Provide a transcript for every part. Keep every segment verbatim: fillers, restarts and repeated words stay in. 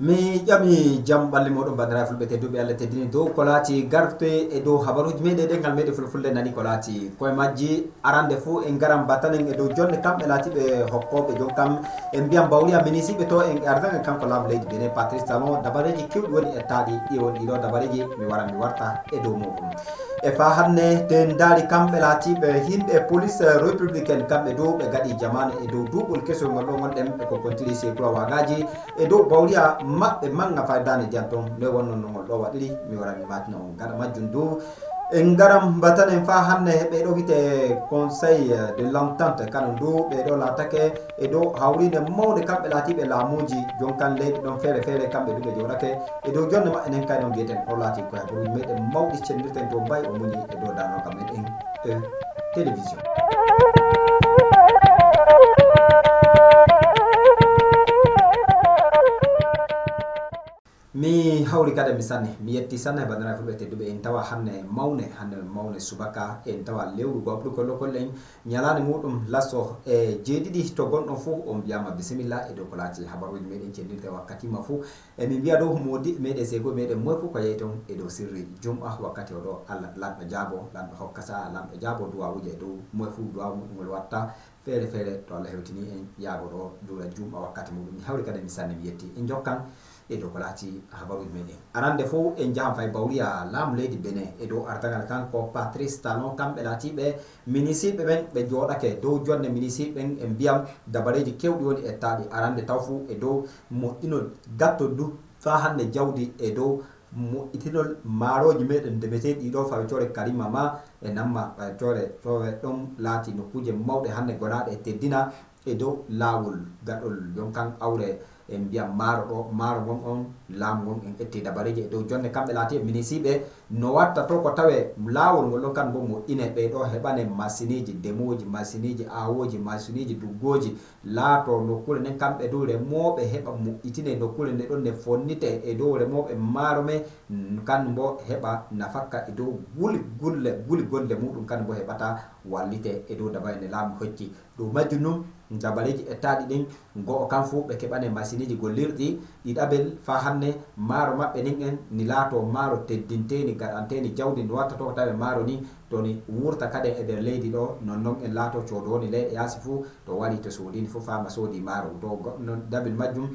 Mi ƴami jam ɓalli moɗon, bandiraɓe fulɓe tedduɓe, Allah teddini dow ko laati gartoy e dow habaruuji meɗen ɗengal meɗen fulfulde nani ko laati koye majji. Arande fuu en ngaran batanen e dow jonde kamɓe laatiɓe hokkooɓe jon kam en mbiyan bawriya minisiiɓe to en ardan en kanko laamu leydi Benin Patrice Talon, dabareeji kewɗi woni e taaɗi ɗi woni ɗiɗo dabareeji mi wara mi warta e dow muɗum. E faa hannde, te ndaari kamɓe laatiiɓe yimɓe police républicaine, kamɓe dow ɓe ngaɗi jamaanu e dow duuɓol kesol ngol ɗo ngonɗen e ko kontiri sekula waagaaji e dow bawriya maɓɓe mannga faydaani ndiyam ton. Noy wonno no ngol ɗo waɗiri, mi wara mi maatina on. Gaɗa majjum dow en ngaran mbatanen faa hannde ɓe ɗo wiyte Conseil de l'entente, kanon dow ɓe ɗo laatake e dow hawriinde mawnde kamɓe laatiiɓe laamuuji jonkan leyɗe ɗon feere feere, kamɓe duɓe jooɗake e dow jonde maɓɓe nden. Kay non mbiyeten o laati koye habaruuji meɗen mawɗi cenndirten to mbay o muñi e dow danoka meɗen e télévision. Mi hawri kadi mi sanne, mi yetti sanne bandiraɓe fulɓe tedduɓe. En tawa hannde mawne, hannde mawne subaka, en tawa lewru goo abdu kollo kollen ñalaande muɗum laso e jeeɗiɗi. To gonɗon fuu on mbiyama bisimilla e dow ko laati habaruuji meɗen cenndirde wakkati ma fuu. E min mbiya dow moodi meɗen sego meɗen moy fuu ko yehi ton e dow sirri jum'a wakkati o ɗo. Allah lanɗo jaabo, lanɗo hokka sa'a, lanɗo jaabo duwawuuje e dow moy fuu duwawu muɗum ngol watta feere feere. To Allah hewtini en yaago ɗo duura jum'a wakkati muɗum, mi hawri kadi mi sanne mi yetti. En jokkan e dow ko laati habaruuji meɗen. Arande fof en njahan fay bawriya laamu leydi Benin e dow ardagal kanko Patrice Talon, kamɓe laatiɓe minisiiɓe ɓen ɓe jooɗake dow jonde minisiiɓe ɓen e mbiyam dabareeji kewɗi woni e taaɗi. Arande taw fof e dow moƴƴinol gattol du faa hannde jawdi e dow moƴƴitinol maarooji meɗen ndemeteeɗi ɗo fawetore Karima ma e Namma fawetore Sowe ɗon laati nokkuuje mawɗe hannde gonaaɗe e teddina e dow laawol gaɗol yon kan awre e mbiyam maaro ɗo, maaro ngon on laamu ngon en ƴetti dabareeji e dow jonde kamɓe laati e minisiiɓe no watta to ko tawe laawol ngol ɗon kan mbo moƴƴine ɓe ɗo heɓane masiniiji ndemooji, masiniiji aawooji, masiniiji duggooji, laato nokkuure nden kamɓe dow remooɓe heɓa moƴƴitine nokkuure nde ɗon ne fonnite e dow remooɓe maaro me kan mbo heɓa nafakka e dow guli gulle guli golle muɗum kan mbo heɓata wallite e dow dabare nde laamu hocci. Dow majjum nun dabareeji ƴettaaɗi ɗin go'o kan fof ɓe keɓane masiniiji gollirɗi ɗiɗaɓel faa hannde maaro maɓɓe nin en ni laato maaro teddinteeni gaɗanteeni jawdi no watta to tawe maaro ni to ni wurta kaden e nder leydi ɗo non non en laato coodo woni leyɗe yaasi fof to wari to soodini fof faama soodi maaro to goɗɗo non dabil majjum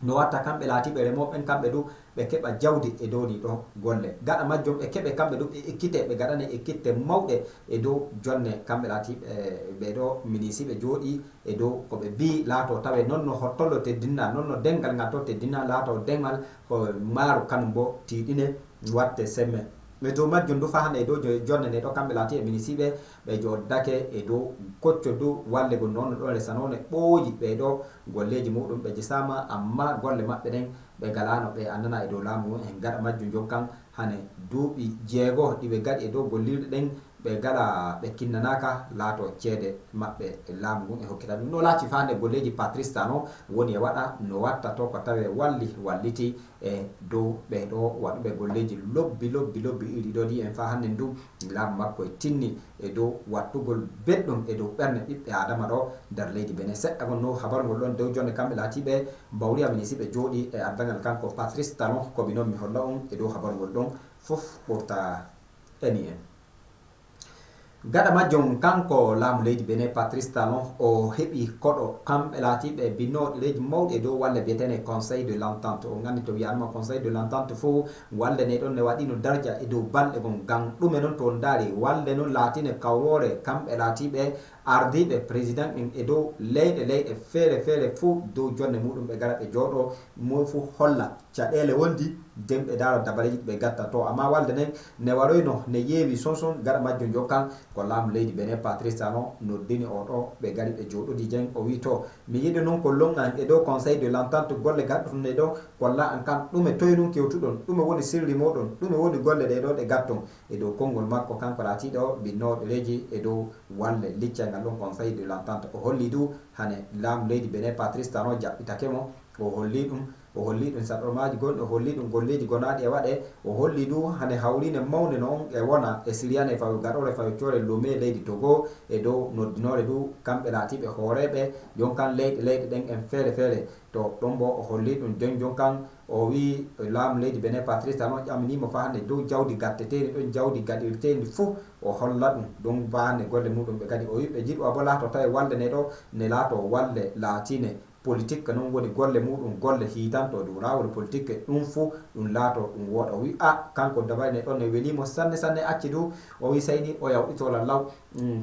no watta kamɓe laatiiɓe remooɓe ɓen kamɓe du ɓe keɓa jawdi e dow ɗii ɗo golle gaɗa majjum ɓe keɓe kamɓe du ɓe ekkite ɓe gaɗane ekkitte mawɗe e dow jonne kamɓe laatiiɓe ɓe ɗo minisiiɓe jooɗi e dow ko ɓe mbii laato tawe non no hottollo teddinna non no dengal ngal to teddinna laato dengal ko maaru kanum mbo tiiɗine watte semme. E dow majjum du faa hannde e dow jo- jonne nde ɗo kamɓe laati e minisiiɓe ɓe joddake e dow kocco du wallegol noon no ɗon resanoo ne ɓooyi ɓe ɗo golleeji muɗum ɓe jesaama amma golle maɓɓe ɗen ɓe ngalaano ɓe annana e dow laamu ngun e gaɗa majjum jokkan hane duuɓi jeego ɗi ɓe gaɗi e dow gollirɗe ɗen ɓe ngala ɓe kinnanaaka laato ceede maɓɓe laamu ngun e hokkita ɗum no laati faa nde golleeji Patrice Talon woni e waɗa no watta to ko tawe walli walliti e dow ɓee ɗo waɗuɓe golleeji lobbi lobbi lobbi iri ɗo ɗi en faa hannde ndu laamu makko e tinni e dow wattugol belɗum e dow ɓerne ɓiɓɓe aadama ɗo nder leydi Benin seɗɗa gon no habaru ngol ɗon dow jonde kamɓe laatiiɓe mbawriya minisiiɓe jooɗi e ardagal kanko Patrice Talon ko bi noon mi holla on e dow habaru ngol ɗon fof ɓurta eni en. Gaɗa majjum kanko laamu leydi Benin Patrice Talon o heɓi koɗo kamɓe laatiiɓe binnooɗo leydi mawɗi e dow walle biyeteene Conseil de l'entente. On anndi to wiyanma Conseil de l'entente fof walle ne ɗon ne waɗino darja e dow balɗe gon ngam ɗume noon to on ndaari walle noon laatine kawroore kamɓe laatiiɓe ardiiɓe président en e dow leyɗe leyɗe feere feere fof dow jonne muɗum ɓe gara ɓe jooɗo mo fof holla caɗeele wondi nden ɓe ndaaro dabareeji ɗi ɓe gatta to amma walde nden ne waroyno ne yeewi sonson gaɗa majjum jokkan ko laamu leydi Benin Patrice Talon noddini o ɗo ɓe ngari ɓe jooɗodi nden o wii to mi yiɗi noon ko longan e dow Conseil de l'entente golle gaɗɗotonɗe ɗo kolla an kan ɗume toye nun kewtuɗon ɗume woni sirri moɗon ɗume woni golle ɗe ɗo ɗe gatton e dow konngol makko kanko laatiiɗo binnooɗo reji e dow walle liccangal ɗon Conseil de l'entente o holli du hane laamu leydi Benin Patrice Talon jaɓɓitake mo o holli ɗum O holli ɗum saɗormaaji gonɗi, o holli ɗum golleeji gonaaɗi e waɗe, o holli du hane hawriine mawnde no on e wona e siriyane fawi gaɗore fawi core Lome leydi Togo e dow noddinoore du kamɓe laatiiɓe hooreeɓe jonkan leyɗe leyɗe ɗen en feere feere. To ɗon bo o holli ɗum jon jonkan o wii laamu leydi Benin Patrice Talon ƴaminiimo faa hannde dow jawdi gatteteendi ɗon jawdi gaɗirteendi fuu o holla ɗum ɗon faa hannde golle muuɗum ɓe kadi o wii ɓe jiɗu abo laato tawi walde ne ɗo ne laato walde laatiine politique noon woni golle muuɗum golle hiitanto dow laawol politique ɗum fuu ɗum laato ɗum wooɗa o wii a kanko dabari ne ɗon ne weliimo sanne sanne acci du o wii sayni o yawɗito lallaw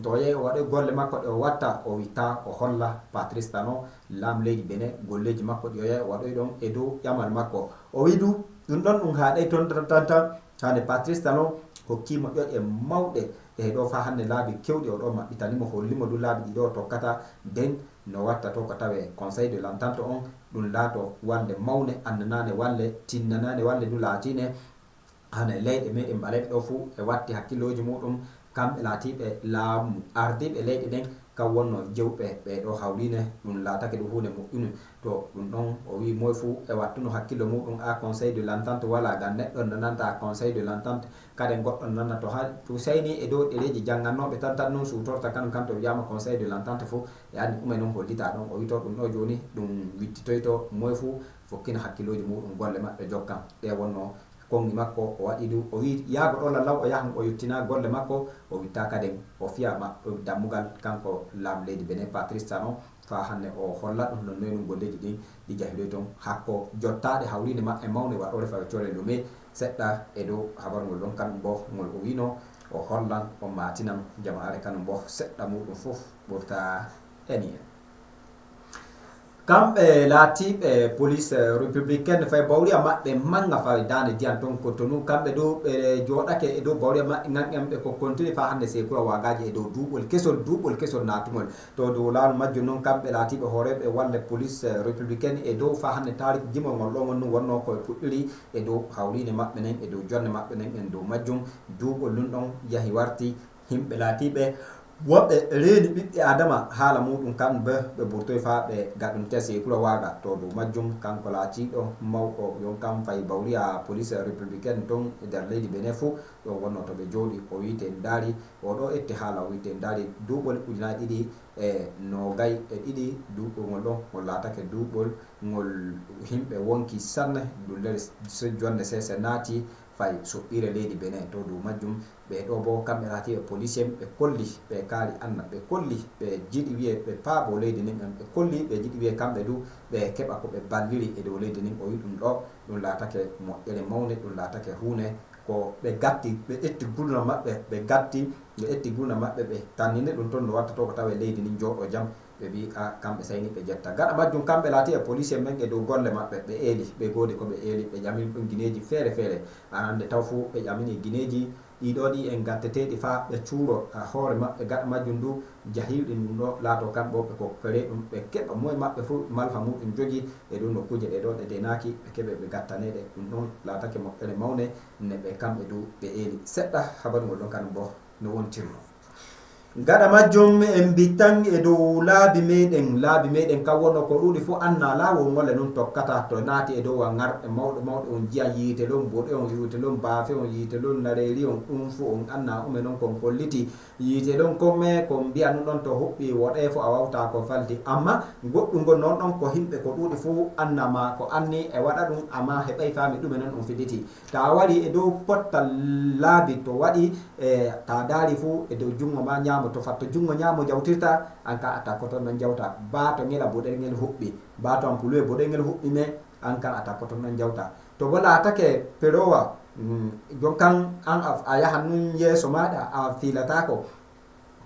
to yehi o waɗoy golle makko ɗe o watta o witta o holla Patrice Talon laamu leydi Benin golleeji makko ɗi o yehi o waɗoy ɗon e dow ƴamal makko o wii du ɗum ɗon ɗum haaɗay toon tan tan tan hande Patrice Talon hokkiimo ƴoƴe mawɗe e ɗo faa hannde laabi kewɗi o ɗo maɓɓitani mo holli mo du laabi ɗi ɗo tokkata den no watta to ko tawe conseil de l'entente on ɗum laato walde mawne annanane walde tinnanane walde du laatine hano e leyɗe meɗen ɓaleɓe ɗo fuu e watti hakkillooji muɗum kamɓe laatiiɓe laamu ardiiɓe leyɗe ɗen kam wonno jewɓe ɓe ɗo hawriine ɗum laatake ɗum huunde moƴƴunde to ɗum ɗon o wii moye fuu e wattuno hakkillo muɗum a conseil de l'entente wala ga neɗɗo nananta conseil de l'entente kadi goɗɗo nana to ha ɗum seyni e dow ɗereeji janngannooɓe tan tan noon suutorta kanum kam to wiyaama conseil de l'entente fof e anndi ɗume noon hollita ɗon o wito ɗum ɗo jooni ɗum wittitoyto moye fuu fokkina hakkillooji muɗum golle maɓɓe jokkan ɗe wonno konngi makko o waɗi ɗum o wi yaago ɗo lallaw o yahan o yottina golle makko o witta kaden o fiya ma dammugal kanko laamu leydi Benin Patrice Talon faa hannde o holla ɗum no noynum golleeji ɗin ɗi jahiloy toon hakko jottaaɗe hawriinde maɓɓe mawne waɗoore fawe coore lume seɗɗa e dow habarngol ɗon kanum mbo ngol o wiino o hollan o maatinan jamaare kanum mbo seɗɗa muɗum fof ɓurta eni en kamɓe laatiiɓe police républicaine fay bawriya maɓɓe mannga fawi daande diyan toon ko tonu kamɓe dow ɓe jooɗake e dow bawriya maɓɓe nganƴan ɓe ko kontiri faa hannde sekura waagaaji e dow duuɓol kesol duuɓol kesol naatugol to dow laawol majjum noon kamɓe laatiiɓe hooreeɓe walle police républicaine e dow faa hannde taariki jimol ngol ɗon wonnoo ko e puɗɗiri e dow hawriine maɓɓe nen e dow jonnde maɓɓe nen en dow majjum duuɓol ɗum ɗon yahi warti yimɓe laatiiɓe woɓɓe reeni ɓiɓɓe aadama haala muɗum kan be ɓe burtoy faa ɓe gaɗum tesi e kula waaga to dow majjum kanko laatiiɗo mawɗo yon kam fayi bawriya police républicaine ton e nder leydi Benin fuu ɗo wonno to ɓe jooɗi o wiite ndaari o ɗo etti haala o wiite ndaari duuɓol ujunaaji ɗiɗi e noogay e ɗiɗi duuɓol ngol ɗo ngol laatake duuɓol ngol yimɓe wonki sanne ndu nder jonde sese naati fay soɓɓiire leydi Benin to dow majjum ɓe ɗo bo kamɓe laati ɓe police en ɓe kolli ɓe kaali anna ɓe kolli ɓe jiɗi wiye ɓe paabo leydi nin en ɓe kolli ɓe jiɗi wiye kamɓe du ɓe keɓa ko ɓe balliri e dow leydi nin o wi ɗum ɗo ɗum laatake moƴƴere mawne ɗum laatake huune ko ɓe gatti ɓe ƴetti gulna maɓɓe ɓe gatti ɓe ƴetti gulna maɓɓe ɓe tannini ɗum toon no watta to ko tawa e leydi nin jooɗo jam ɓe mbi a kamɓe sayni ɓe jetta gaɗa majjum kamɓe laati e police en ɓen e dow golle maɓɓe ɓe eeli ɓe goodi ko ɓe eeli ɓe ƴamini ɗum gineeji feere feere arande taw fof ɓe ƴamini gineeji ɗiɗo ɗi en gatteteeɗi faa ɓe cuuro hoore maɓɓe gaɗa majjum ndu jahilɗi ɗum ɗo laato kamɓe ɓe ko pere ɗum ɓe keɓa moye maɓɓe fof malfa muɗum jogi e ɗum nokkuuje ɗe ɗo ɗe denaaki ɓe keɓe ɓe gattaneeɗe ɗum ɗon laatake moƴƴere mawne ne ɓe kamɓe du ɓe eeli seɗɗa habaru ngol ɗon kanum bo no wontirno gaɗa majjum en mbittan e dow laabi meɗen laabi meɗen kam wonno ko ɗuuɗi fof anna laawol ngole noon tokkata to naati e dow a ngarɗe mawɗe mawɗe on njiya yiite lon boɗe on yiite lon baafe on yiite lon nareeri on ɗum fof on anna ume noon kon kolliti yiite lon kon me kon mbiya nu ɗon to huɓɓi woɗe fof a wawta ko faldi amma goɗɗum ngol noon ɗon ko yimɓe ko ɗuuɗi fof anna ma ko anni e waɗa ɗum amma heɓay faami ɗume noon ɗum filliti ta wari e dow pottal laabi to waɗi e ta daari fof e dow junngo ma ñaamo to fatto junngo ñaamo jawtirta an ka a takkoto noon jawta ba to ngela boɗel ngel huɓɓi ba to ampulue boɗel ngel huɓɓi me an kan a takkoto noon jawta to bo laatake perowa mm, jon kan an a yahan nun yeeso maɗa a fiilatako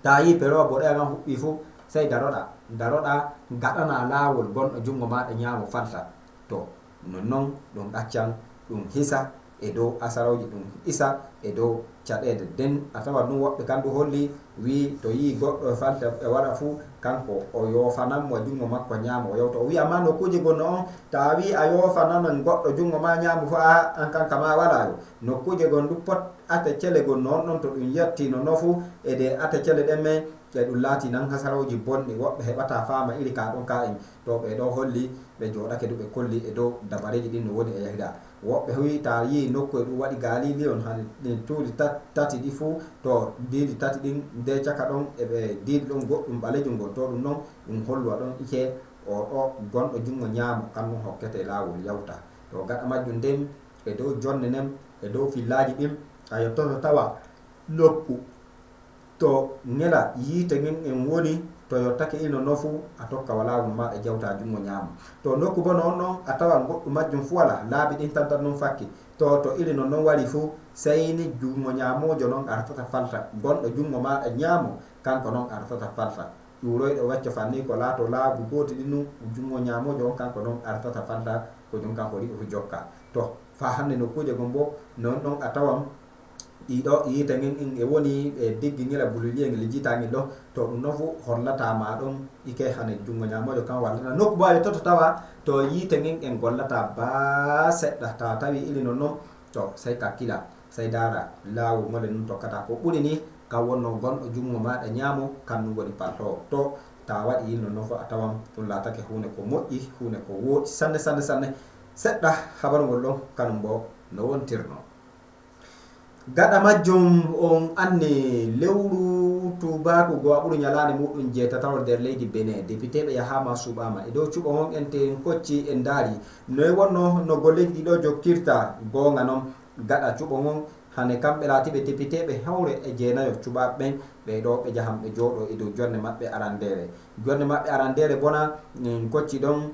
ta yi perowa boɗel an huɓɓi fof sey daroɗa daroɗa gaɗana laawol gonɗo junngo maɗa ñaamo falta to nonnon ɗum ɗaccan ɗum hisa e dow asarawji ɗum isa e dow caɗeede den a tawa ɗum woɓɓe kan ɗum holli wi to yii goɗɗo e falta e waɗa fuu kanko o yoofananmo e junngo makko ñaamo o yewta o wiya ma nokkuuje gonno on ta wi a yoofananan goɗɗo junngo ma ñaamo fo a an kanka ma wala yo nokkuuje gon ɗum pot ate cele gonno on ɗon to ɗum yettino nofu e de ate cele ɗen men E ɗum laati nan hasarooji bonɗi, woɓɓe heɓata faama iri ka ɗon ka en. To ɓe ɗo holli, ɓe jooɗake du ɓe kolli e dow dabareeji ɗin no woni e yahira. Woɓɓe huwi ta yii nokku e ɗum waɗi Galiliyon han ɗin tuundi tat-, tati ɗi fuu, to diidi tati ɗin nde caka ɗon e ɓe diidi ɗon goɗɗum ɓalejum ngol, to ɗum ɗon ɗum holluwa ɗon ike o ɗo gonɗo junngo ñaamo, kan ɗum hokkete laawol yawta. To gaɗa majjum nden, e dow jonne nden, e dow fillaaji ɗin, a yottoto tawa nokku. To ŋela yiite ŋen en woni, to yottake ino nofu, a tokka walaa won maaɗa jawta junngo ñaamo. To nokku bono on ɗon, a tawan goɗɗum majjum fuu walaa, laabi ɗin tan tan non fakki. To, to iri non non wari fuu, sey ni junngo ñaamoojo non artata falta, gonɗo junngo maaɗa ñaamo, kanko non artata falta. Ƴuuroyɗo wecco fanni ko laato laabu gooti ɗin nun, junngo ñaamoojo on kanko non artata falta, ko jom kanko riɗo fu jokka. To, faa hannde nokkuuje gon bo, non ɗon a tawan ɗiɗo yiite ŋen in e woni e diggi ŋela bululiyel ngel jitaangel ɗo, to ɗum ɗon fu hollata ma ɗon ike hane junngo ñaamoojo kan wallata. Nokku bo a yottoto tawa to yiite ŋen en gollata baa seɗɗa, ta tawi ili non non, to sey kakkila, sey daara laawol ngol e nun tokkata ko ɓuri ni, kan wonno gonɗo junngo maaɗa ñaamo, kan nun woni paltoowo. To ta waɗi yinno non fu a tawan ɗum laatake huune ko moƴƴi, huune ko wooɗi sanne, sanne, sanne. Seɗɗa habaru ngol ɗon, kanum bo no wontirno. Gaɗa majjum, on anni lewru tuubaaku goo a ɓuri ñalaande muuɗum jeetatawol nder leydi Benin. Depiteeɓe yahaama suɓaama. E dow cuɓo on ente en kocci en ndaari. Noy wonno no golleeji ɗi ɗo jokkirta goonga non? Gaɗa cuɓo on, hane kamɓe laatiiɓe depiteeɓe hewre e jeenayo cuɓaaɓe ɓen, ɓee ɗo ɓe jahan ɓe jooɗo e dow jonne maɓɓe arandeere. Jonne maɓɓe arandeere bona, en kocci ɗon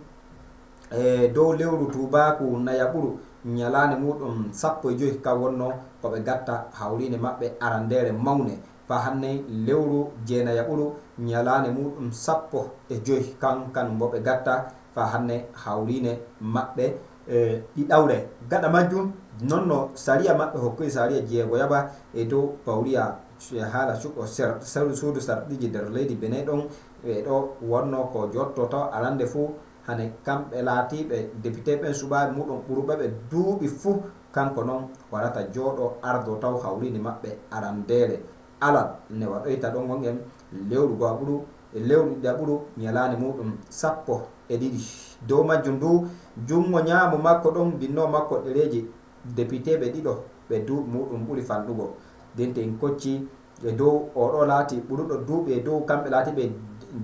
e dow lewru tuubaaku nayaɓuru, ñalaande muuɗum sappo e joy, kan wonno ko ɓe gatta hawriinde maɓɓe arandeere mawne. Faa hanne lewru jeenayaɓuru, ñalaande muuɗum sappo e joy, kan, kanum bo ɓe gatta faa hanne hawriinde maɓɓe, e, ɗiɗawre. Gaɗa majjum, non no sariya maɓɓe hokkiri sariya jeegoyaɓa e dow pawriya, e haala cuɓo ser-, ser-, suudu sarɗiiji nder leydi Benin ɗon, e ɗo wonno ko jotto taw arande fuu, hane kamɓe laatiiɓe depite ɓen suɓaaɓe muuɗum ɓuruɓe ɓe duuɓi fuu, kanko non warata jooɗo ardo taw hawriinde maɓɓe arandeere. Alal ne waɗoyta ɗon wongen lewru goo ɓuru, e lewru ɗiɗaɓuru ñalaande muuɗum sappo e ɗiɗi. Dow majjum du, junngo ñaamo makko ɗon binnoo makko ɗereeji depiteeɓe ɗiɗo ɓe duuɓi muuɗum ɓuri fanɗugo. Nden to en kocci e dow, oo ɗo laati ɓuruɗo duuɓi e dow kamɓe laatiiɓe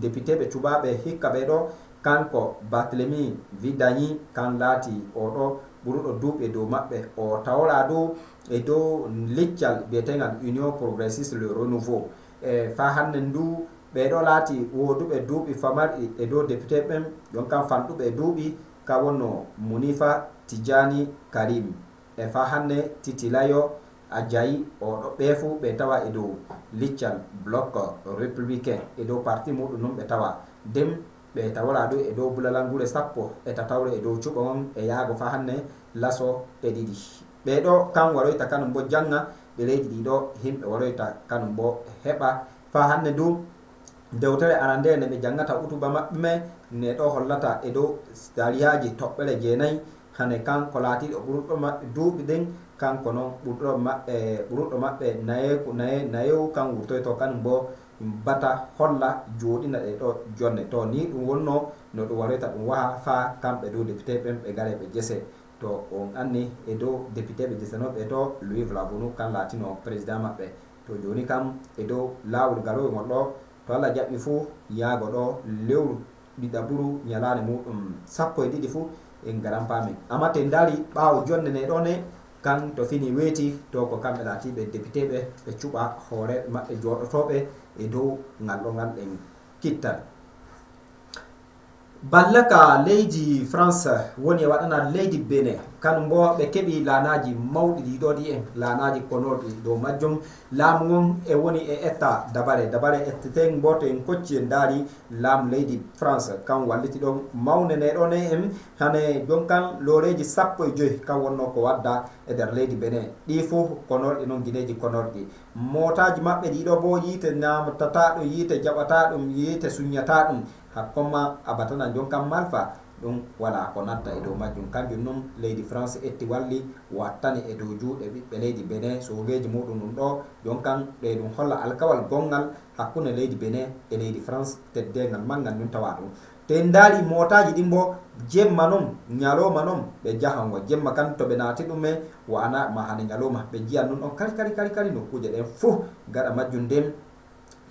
depiteeɓe cuɓaaɓe hikka ɓee ɗo, kanko Barthélemy Vidani, kan laati oo ɗo ɓuruɗo duuɓi e dow maɓɓe. O taworaa du e dow liccal bi'eteengal Union Progressiste Le Renouveau. E faa hanne ndu, ɓee ɗo laati wooduɓe duuɓi famarɗi e dow depite ɓen, jon kan fanɗuɓe e duuɓi, ka wonno Munifa Tijani Karim. E faa hanne Titilayo Ajayi, oo ɗo ɓee fuu ɓe tawa e dow liccal Bloc Républicain, e dow parti muuɗum nun ɓe tawa. Nden ɓe taworaa du e dow bulalal nguure sappo e tatawre e dow cuɓo on e yaago faa hanne laso e ɗiɗi. Ɓee ɗo kan waroyta kanum bo jannga ɗereeji ɗi ɗo himɓe waroyta kanum bo heɓa faa hanne du. Dewtere arandeere nde ɓe janngata utuba maɓɓe men, ne ɗo hollata e dow sariyaaji toɓɓere jeenayi, hane kanko laatiiɗo ɓurɗo maɓɓe duuɓi ɗin, kanko non ɓurɗo maɓɓe, ɓurɗo maɓɓe nayeeku, naye-, nayewu kan wurtoyto kanum bo bata holla jooɗina ɗe ɗo jonne. To ni ɗum wonno no ɗum waroyta ɗum waha faa kamɓe dow depite ɓen ɓe gare ɓe jese. To on anni e dow depite ɓe jesenooɓe to Louis Vlavonou kan laatino président maɓɓe. To jooni kam e dow laawol garowol ngol ɗo, to Allah jaɓi fuu, yaago ɗo lewru ɗiɗaɓuru ñalaande muuɗum sappo e ɗiɗi fuu, en garan paamen. Amma to en ndaari ɓaawo jonne ne ɗo ne, kan to fini weeti, to ko kamɓe laatiiɓe depiteeɓe, ɓe cuɓa hooreeɓe maɓɓe jooɗotooɓe e dow ngal ɗo ngal ɗen kittal. Ballaka leydi France woni e waɗana leydi Benin, kanum bo ɓe keɓi laanaaji mawɗi ɗi ɗo ɗi en, laanaaji konorɗi dow majjum. Laamu ngun e woni e etta dabare, dabare etteten mboto en kocci en ndaari laamu leydi France, kan walliti ɗon mawne ne ɗo ne en, hane jon kan looreeji sappo e joy kan wonno ko wadda e nder leydi Benin. Ɗi fof konorɗi non gineeji konorɗi. Mootaaji maɓɓe ɗi ɗo bo yiite naamtataa ɗum, yiite jaɓataa ɗum, yiite suññataa ɗum. Hakkomma a batana jon kan malfa. ɗum walaa ko natta e dow majjum. Kanjum noon leydi France etti walli wattani e dow juuɗe ɓiɓɓe leydi Benin soogeeji muɗum ɗum ɗo. Jon kan ɗe ɗum holla alkawal gonngal hakkunde leydi Benin e leydi France, teddeengal manngal ɗum tawa ɗum. Te en ndaari mootaaji ɗin bo, jemma noon, ñalooma noon, ɓe jahan wa jemma kan to ɓe naati ɗum e wa'ana ma hande ñalooma, ɓe jiyan noon ɗon kali kali kali kali nokkuuje ɗen fuu. Gaɗa majjum nden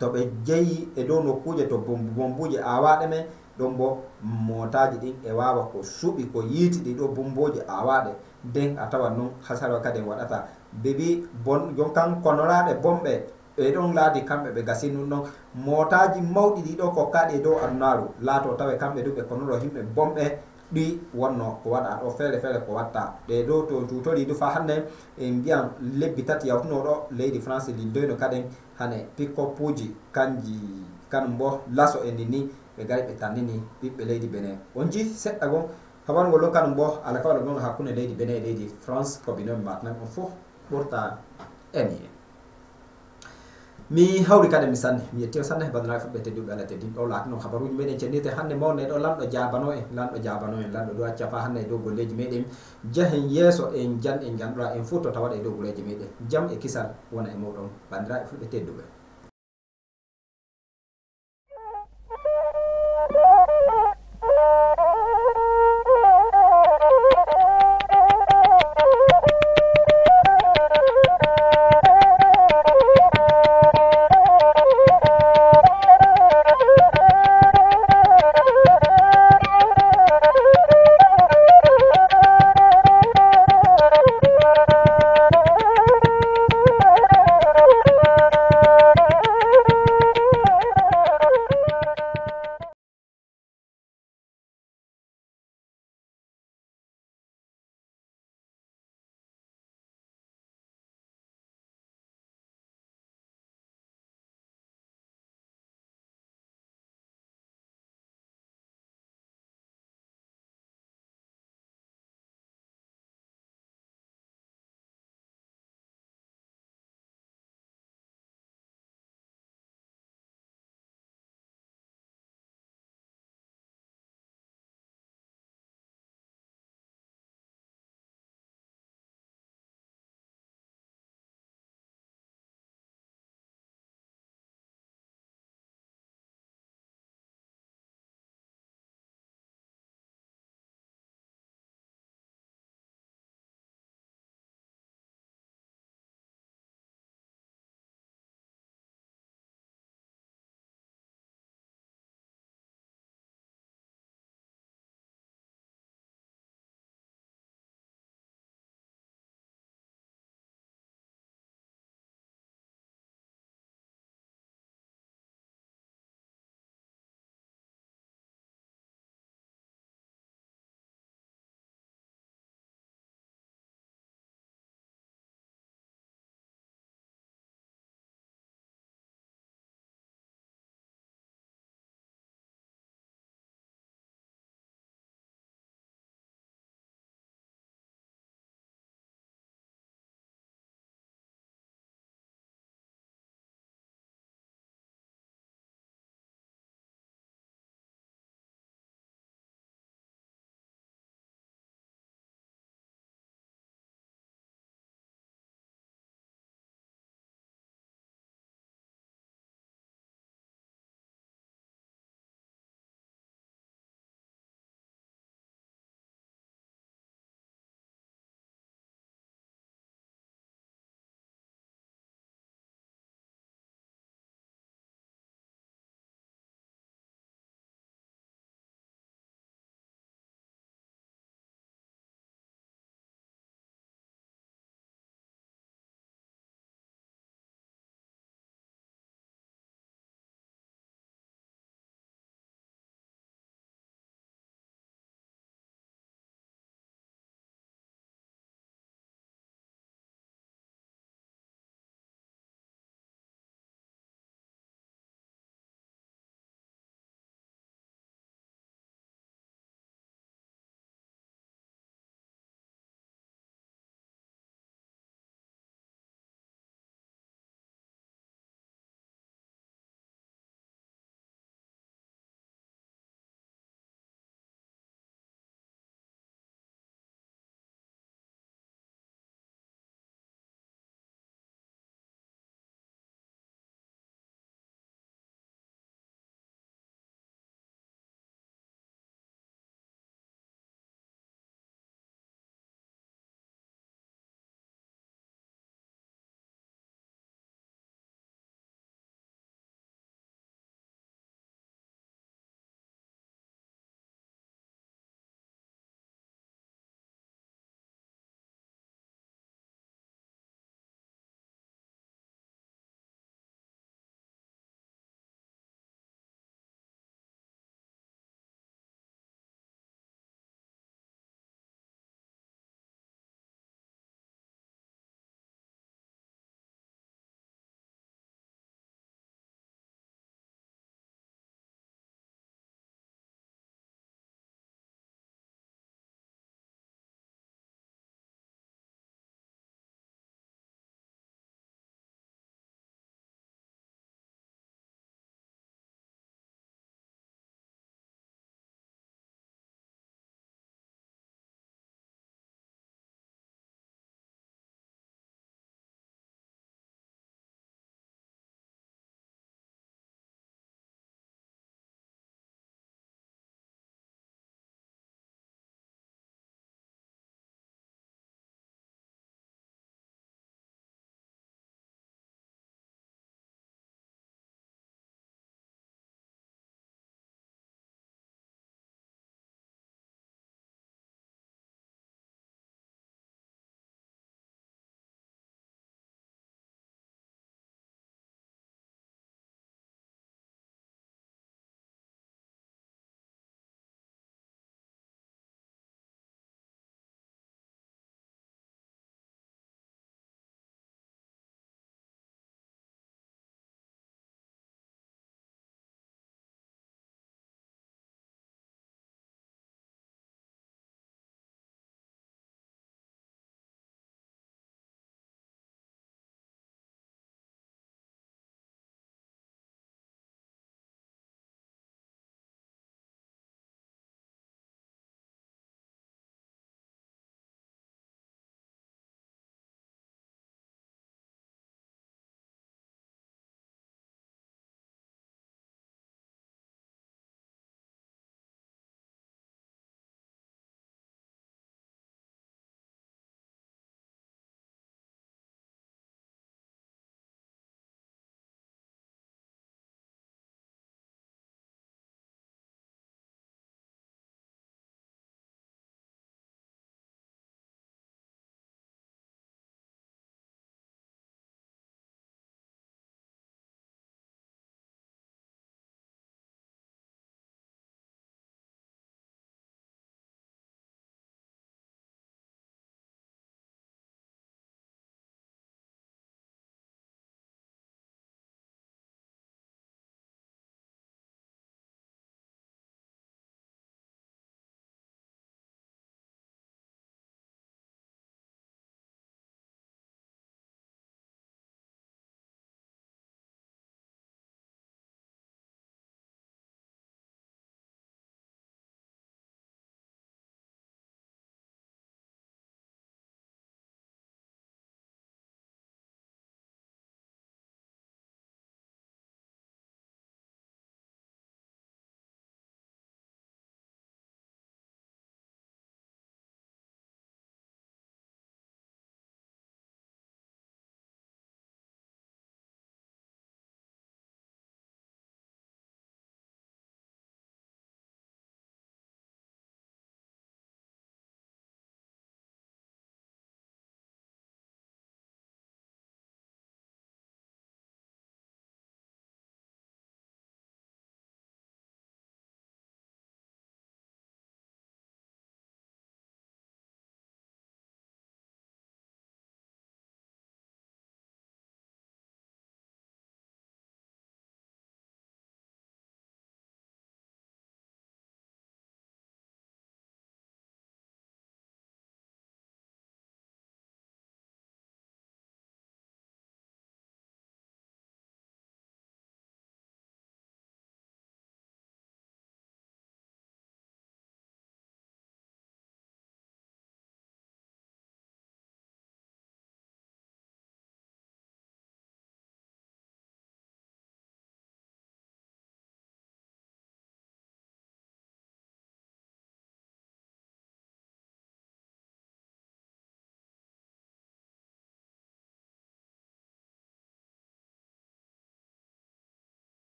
to ɓe jeyi e dow nokkuuje to bombu bombuuje aawaaɗe men ɗon bo, mootaaji ɗin e waawa ko suɓi ko yiiti ɗi ɗo bombuuje aawaaɗe. Nden a tawan noon hasara kadi en waɗata bebi bon jon kan konoraaɗe bomɓe. Ɓe ɗon laadi kamɓe ɓe gasi nun ɗon mootaaji mawɗi ɗi ɗo kokkaaɗi e dow adunaaru laato tawe kamɓe du ɓe konoro yimɓe bomɓe. Ɗi wonno ko waɗa ɗo feere feere ko watta ɗe dow to tutori du fa hannde en mbiyan lebbi tati yawtuno ɗo leydi France lindoyno kaden hane pick-up uji kanji kanum bo laso en ni ɓe gari ɓe tannini ɓiɓɓe leydi Benin. On ji seɗɗa gon habaru ngol ɗon kanum bo alakawal gon hakkunde leydi Benin e leydi France ko binomi matnami on fof ɓurta en yi. Mi hawri kadi mi sanne mi yetti on sanne bandiraɓe fulɓe tedduɓe Allah teddin ɗo laati noon habaruji meɗen cennirte hannde mawne ɗo lanɗo jabano en lanɗo jabano en lanɗo ɗo acca fa hannde e dow golleji meɗen jahen yeeso en jan en janɗora en fof to tawaɗe e dow golleji meɗen jam e kisal wona e muɗum bandiraɓe fulɓe tedduɓe.